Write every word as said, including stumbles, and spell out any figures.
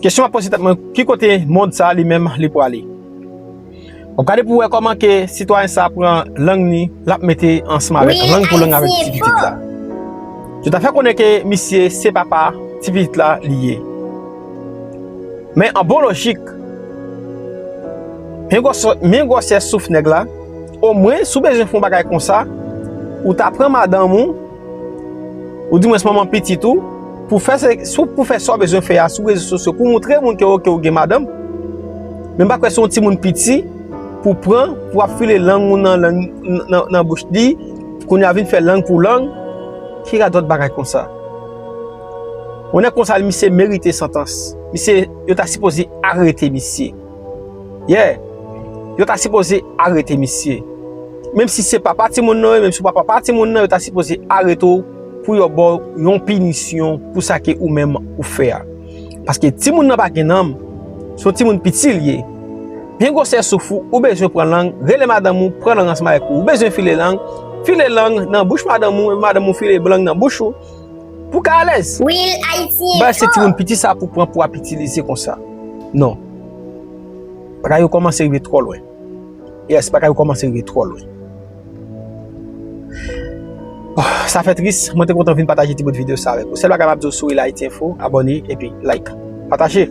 Kesyon m ap poze tèt mwen, ki kote mond sa li menm li pwale? W ap gade pou w wè kòman ke sitwayen sa pran lang ni, l ap mete ansanm avèk lang pou lang avèk ti pitit la. Yo ta fè konnen ke misye se papa ti pitit la li ye. Men an bon lojik, men gwòsè, men gwòsè souf nèg la, omwen si w bezwen fè yon bagay konsa, ou ta pran madanm ou, ou dimwens manman pitit ou, pou fè se, sou, pou fè sa w bezwen fè a sou rezo sosyo, pou moutre moun ke oke ou gen madanm. Men m pa kwè se yon timoun piti pou pran, pou ap file lang ou nan lang, nan, nan bouch li, kounye a vin fè lang pou lang, ki radòt bagay konsa? Yon nèg konsa, misye merite santans. Misye, yo ta sipoze arete misye. Yeah. Yo ta sipoze arete misye. Menm si se papa timoun nan, menm si w pa papa timoun nan, yo ta sipoze arete w pou yo ba w yon pinisyon pou sa ke ou menm ou fè a. Paske timoun nan pa gen nanm, se yon timoun piti l ye. Men gwosè souf ou, ou bezwen pran lang, rele madanm ou, pran lang ansanm avèk ou. Ou bezwen file lang, file lang nan bouch madanm ou, epi madanm ou file lang nan bouch ou. Pou ka alèz. Wi, Ayiti. Bay se timoun piti sa pou pran pou ap itilize konsa. Non. Bagay yo kòmanse rive twò lwen. Yes, bagay yo kòmanse rive twò lwen. Oh, sa fè tris, mwen te kontan vin pataje ti bout videyo sa avèk ou. Sèl bagay m ap di w, sou Real Haiti Info, abòne epi like. Pataje.